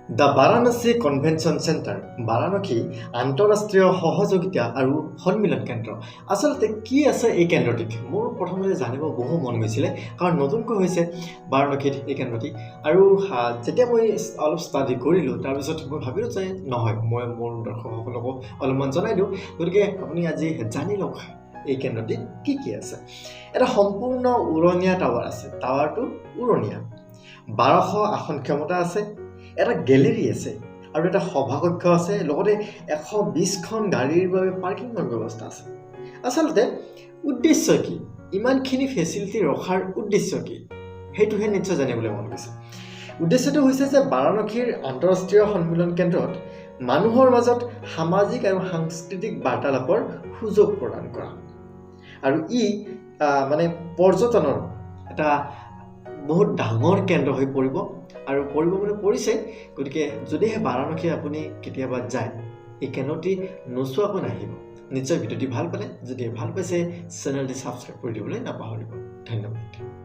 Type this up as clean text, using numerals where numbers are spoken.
The Varanasi convention centre, Varanasi আন্তঃৰাষ্ট্ৰীয় সহযোগিতা আৰু সন্মিলন কেন্দ্ৰ। আচলতে কি আছে এই কেন্দ্ৰটিত, মোৰ প্ৰথমতে জানিব বহু মন গৈছিলে, কাৰণ নতুনকৈ হৈছে বাৰাণসীত এই কেন্দ্ৰটি। আৰু যেতিয়া মই অলপ ষ্টাডি কৰিলোঁ, তাৰপিছত মই ভাবিলোঁ যে নহয়, মই মোৰ দৰ্শকসকলকো অলপমান জনাই দিওঁ। গতিকে আপুনি আজি জানি লওক এই কেন্দ্ৰটিত কি কি আছে। এটা সম্পূৰ্ণ উৰণীয়া টাৱাৰ আছে। টাৱাৰটো উৰণীয়া, 1200 আসন ক্ষমতা আছে। এটা গেলেৰী আছে আৰু এটা সভাকক্ষ আছে, লগতে 120খন গাড়ীৰ বাবে পাৰ্কিঙৰ ব্যৱস্থা আছে। আচলতে উদ্দেশ্য কি, ইমানখিনি ফেচিলিটি ৰখাৰ উদ্দেশ্য কি, সেইটোহে নিশ্চয় জানিবলৈ মন গৈছে। উদ্দেশ্যটো হৈছে যে বাৰাণসীৰ আন্তঃৰাষ্ট্ৰীয় সন্মিলন কেন্দ্ৰত মানুহৰ মাজত সামাজিক আৰু সাংস্কৃতিক বাৰ্তালাপৰ সুযোগ প্ৰদান কৰা আৰু ই মানে পৰ্যটনৰ এটা বহুত ডাঙৰ কেন্দ্ৰ হৈ পৰিব আৰু পৰিব মানে পৰিছে। গতিকে যদিহে বাৰাণসী আপুনি কেতিয়াবা যায়, এই কেন্দ্ৰটি নোচোৱাকৈ নাহিব নিশ্চয়। ভিডিঅ'টি ভাল পালে, যদি ভাল পাইছে, চেনেলটি ছাবস্ক্ৰাইব কৰি দিবলৈ নাপাহৰিব। ধন্যবাদ।